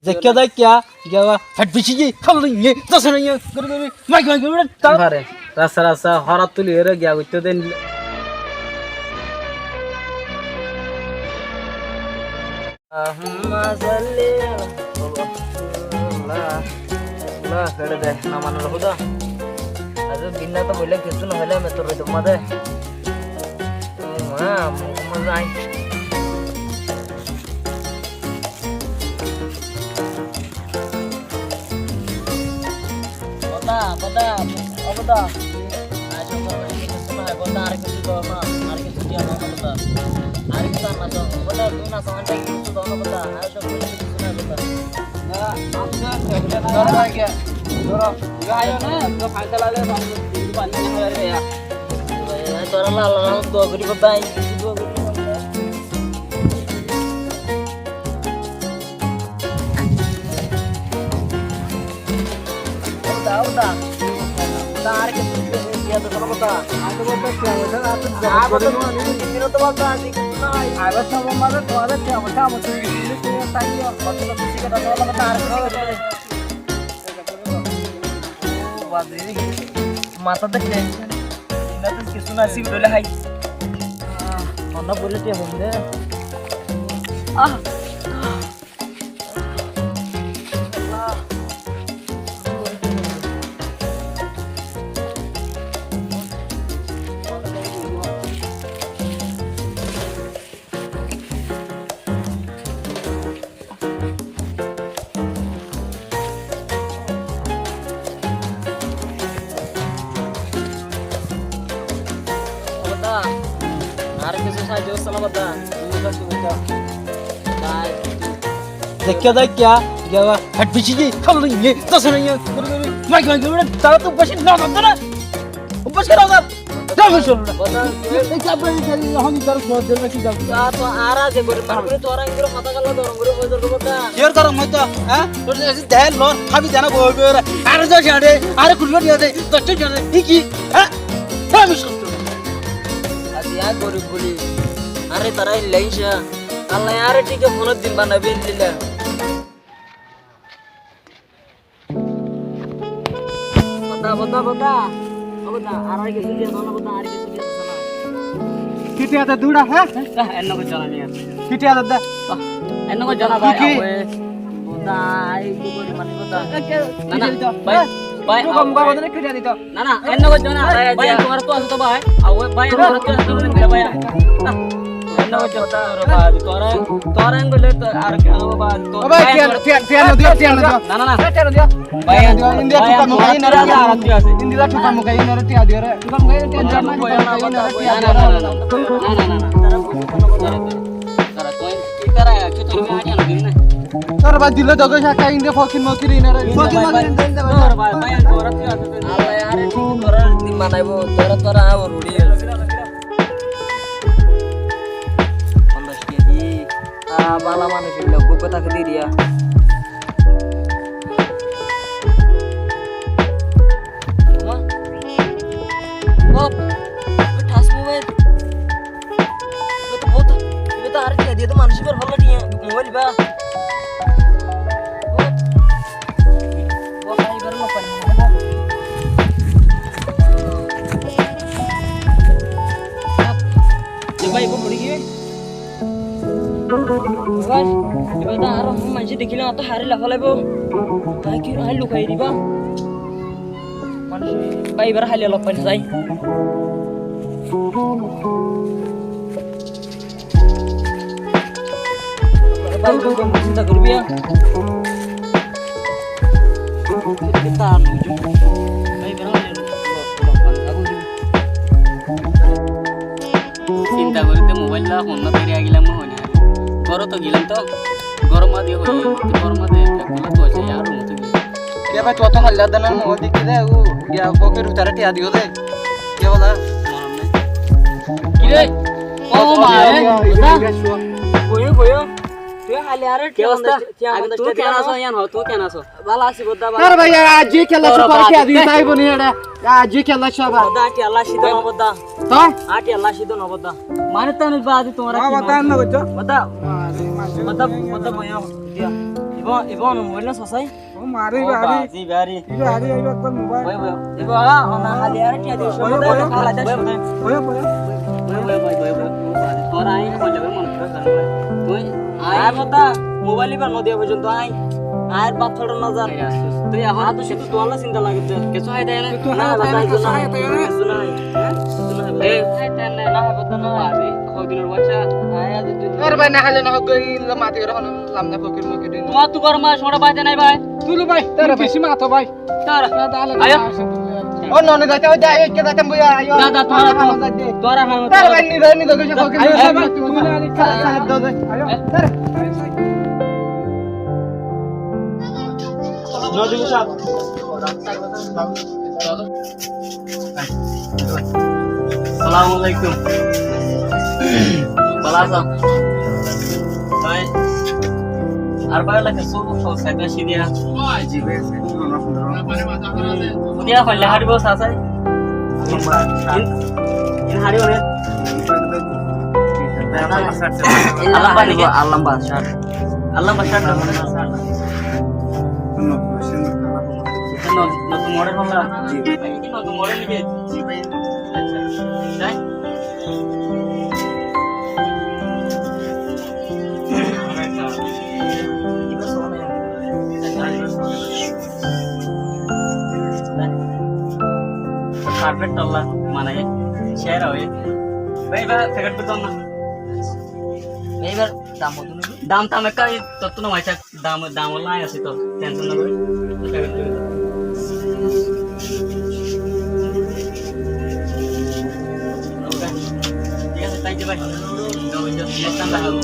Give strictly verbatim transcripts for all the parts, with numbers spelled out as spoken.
Zekkiya zekkiya, giya ba, fet bici gi, khallo ni, dasa ni, gori gori, mai gori gori, ta. Fare, rasta rasta, horat tuli ere giya goitte den. Allahumma salli ala, Allah, Allah, fere de, naman Allah huda. Azu binna to boile kichu no hole, me to roi to made. O ma, mo, mo zai. Bota, bota, o bota. Acho, bota, bota, bota, ar kessú do na, ar kessú diya na, bota. Ar kessú na, bota, bota, tuñí na, samán thík kessú do na, bota. Acho, bota, kessú na, bota. Na, acho, acho, acho, acho, acho. Dóro, dóro. Yo, ayo na, to fañsá lage, fañsá, fañsá, fañsá, fañsá, fañsá. Tóra lalla dua gori, bota, dua gori. Bota, bota. Bota, ar kessú diya, diya to, bota. Ar to bota, diya, bota, ar to bota, diya, bota, ar kessú nai. Ar to bota, diya, bota, ar kessú nai. Bota, ar kessú nai. Matá de tension. Matá de kessú nai, sibit óile hái. Ah, onna bóli tiya hon de. Ah. Bota, ar kessú sahajjo gorí diyó na bota. Zekkiya zekkiya, giya ba, fet bici gi, khallo ni, dasa ni, gori gori, mai gori gori, tara to beci no zane na. Beci no zane. Dame solo na. Bota. Ei, ei, ei, ei, ehón itar sóo, del ki jab. Ya, to ara de gori, mar gori, tora ingori mata galla, tora ingori boi dor bota. Yer tora mata, ha? Tor esi dehel lor, habi dena boi boi. Are do jade, are kullo diya de, dosto jade, iki, ha? Dame solo. Adi ya gori gori. Are tara illaisha. Allah are thík hono din banabe lila. Bota, bota, bota. Bota, ar kessú diya, bota, ar kessú diya. Kitiya de dura, ha? Enno ko jana niya. Kitiya de. Enno ko jana bái. Bota, ai ko gori mani bota. Na, na, bái, bái, kitiya de. Na, na, enno goijjó na, bái, bái, tuáñra tó asó tó bái. Awe, bái, tuáñra tó asó tó bái. Enno goijjó na, bái, tuáñra, tuáñra enno goijjó na, bái, tuáñra. O bái, bái, tiya, tiya, tiya no diyo, tiya no diyo. Na, na, na. Tiya no diyo. Bái, tiya no diyo, India bái, tuka muka tuáñra inore tiya no diyo. India tuka muka inore tiya diyo re. Tuka muka inore tiya diyo re. Na, na, na, na. Tuáñra, tuáñra, tuáñra, tuáñra. Tor bái dile dogo saka inde fokin mokir inare. Fokin mokir inare. Tor bái, bái, tor bái. Allah yare, tor di manaibo, tor, tor aur udi. Ponjac tiya di. Ah, bála manúc illa, guggo taki di diya. Mama? Bap, oi thas mobile. Iba to bóut, iba to aró tiya diye to manúic ibar holla tiya mobile iba. Bóut, bóut ibar lofani. Iba, iba fori giyé. Baba, iba to aró manúic dekíle añáttu hári lafalaibo. Añí ki, añí lukai diba. Manúic, bái, ibar háli olop faní sai. Bái, tui hono sinta goríbi na. Bái, ibar háli olop faní sai. Sinta gorí de mobile la honnúa feri aigílam mone hoó. Górot to gílam to, góror mazé hoó, góror mazé ekla to asé, yar mot giyé. Kiyá bái, tuáñr to hálla dana mobile dekí de, ó, giya fokir utare tiya diyo de. Kiyá bola? Ki re? Ó ma re, bola. Boyo, boyo. Tui háli aró ki tiya obosta? Tiya obosta. Tui kena asó, yián hoó, tui kena asó? Bála así, boda, bála. Aijja kella cúkar tiya di, tai boni ere. Aijja kella cúkar. Boda, tiya lasi do no, boda. To? Tiya lasi do no, boda. Mane tani badi tuáñra ki boda, mane? Boda, boda, boda, boyo. Tiya. Ibá, ibá onor mobáil na sasái? Ó, mari, ó, mari. Bazi, bari. Ibá, ari, ibá ekbar mobáil. Boi, boi. Ibá, á, ona hali ar tiya diyo, boi, boi, boi. Boi, boi. Boi, boi, boi, boi, boi. Tóra añí, koi jaga mone kore, zano na. Tui, añí, añí bota, mobáil ibá no diya foijjonto añí, añár baf sóro no zar. Tui ehón, añár to cúdu tuáñlla sinta lage de. Kessú hái de na? Kessú hái de na? Kessú nái. Hé? Kessú nái. Hé? Hái de na, na hái bota na. Bari, hodinor bacca. Añí aji dui din. Ar bái, na háile na hok goi, illa mati gora hono. Lamda fokir mokir din. Tuáñr tu gor ma sóñra bái de nai bái. Tulu bái, tara bái. Besi mato bái. Tara. Ayo. Ó, none zaite, ó, zaite, zaite, boi, ayo. Na, na, tuáñra, tuáñra, tuáñra. Tara bái, nize, nize goise fokir mokir. Ayo, ayo, ayo. Tara, tara, tara. Ayo. Tara. Nodi musab. Assalamu alaikum. Bála asó? Ói, ar bála kessú sóusa saiba cídiya. Cídiya hoilla háribo sasái? In, in háribo né? Alamba háribo, alamba cát. Alamba cát. Notun model holla? Ji. Notun model niki? Ji bái. Accá. Dai. Carpet tolla, mane, share óiye. Bái, ibá packet gori dóna. Bái, ibár dam hoto nibo? Dam tam ekká, tottú no maicá. Dam, dam ola añí así to, tension no gorí. Thík asé, thank you bái. Next time দেখা হবে।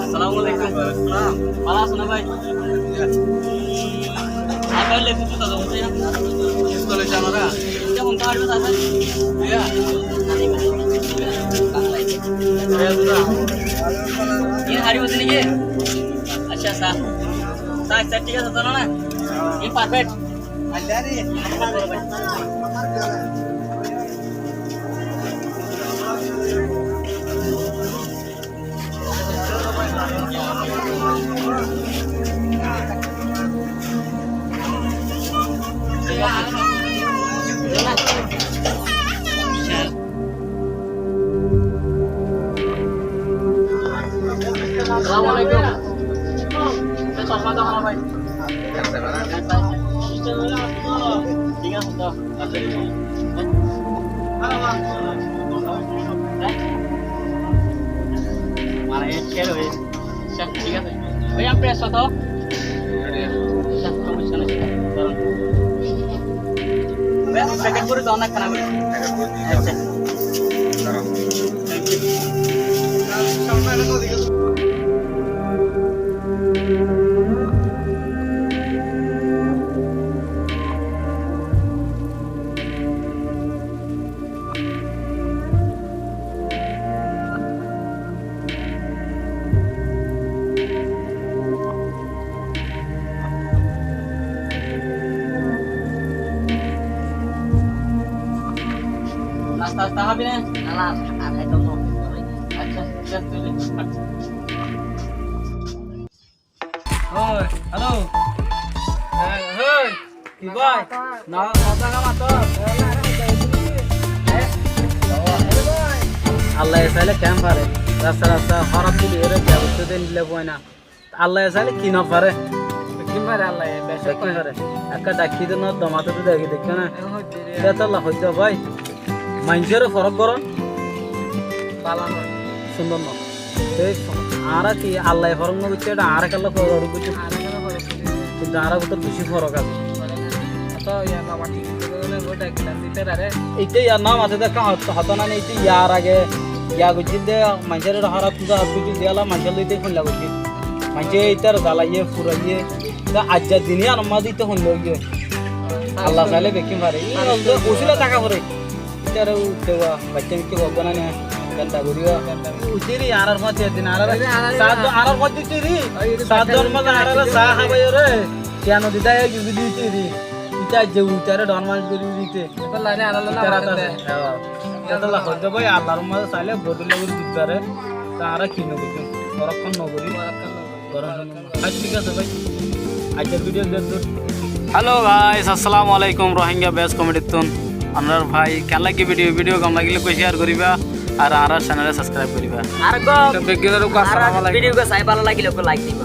Assalamu alaikum. Bála asó né bái? Ar bái, lectú tuta dóna, búzzo na? School e zano na? Kemon, tuáñr bái asé? Iya. Iya, búzzo. Iín hári bóli niki? Accá, sir. Sir, sir, thík asé, zano na? Iín perfect. Assalamu alaikum. Bái, chosma dán na bái. Thík asé to. Mane, share óiye. Accá, thík asé. Bái, añár price hoto? Accá, somossa nai. Bái, packet gori dóna ekkán. Accá. Thank you. Nasta asta hábi né? Na, na, ar háitam na. Accá, accá, tui Ói, hello. Ói, ói, ki bái? Na, hotá hotá mato. Allaye saile ken fare? Rasta rasta hóraf tuli ore biya goitte den dile boi na. Allaye saile ki no fare? Bekkún fare Allaye, bekkún fare. Ekka dakki de no, domate de degi dekko na. Setolla hoidde bái. Maincóre forok goron. Bála no. Cúndor no. Te añára ki Allaye forok no goijjé, ete añára kiyólla forok goijjé? Kintu añárar bútore beci forok asé. Ete yar no mate de ekká hot-, hotá nai, ete yar age ya goijjé de, maincóre ete hóraf kuza hóraf goijjé de, ela maincólla ete foilla goijjé. Maincé etare zalaiyé, furaiyé. Te aijja duniya ar maze ete foilla goijjé. Allah saile bekkún fare. Ei usila táka fore. Ítare utte wa, baicca mikká hok banai na, ganda goriba. Uttiri añárar fúañti din añárar, añárar fúañti uttiri. Saddor maze añárar sa hábai ore. Tiya nodi dai, uttiri. Ita je uitare don manúic gorí dite. Ita lane añára lana itara maten ta de. Ase. Hé, ita la hoito bái, Allar mazé saile bodol gorí dite pare. Ta añára ki no gorí, torokkan no gorí. Torokkan no gorí. Torokkan no gorí. Aicca, thík ase bái. Aijjar video de dur. Hello guys, assalamu alaikum, Rohingya Best Comedy tun. Añárar bái, ken lage video, video gom lagile ekku share goriba, ar añárar channel e subscribe goriba. Ar gom, to beggúnore assalamu alaikum. Video gán sai bála lagile ekku like diba.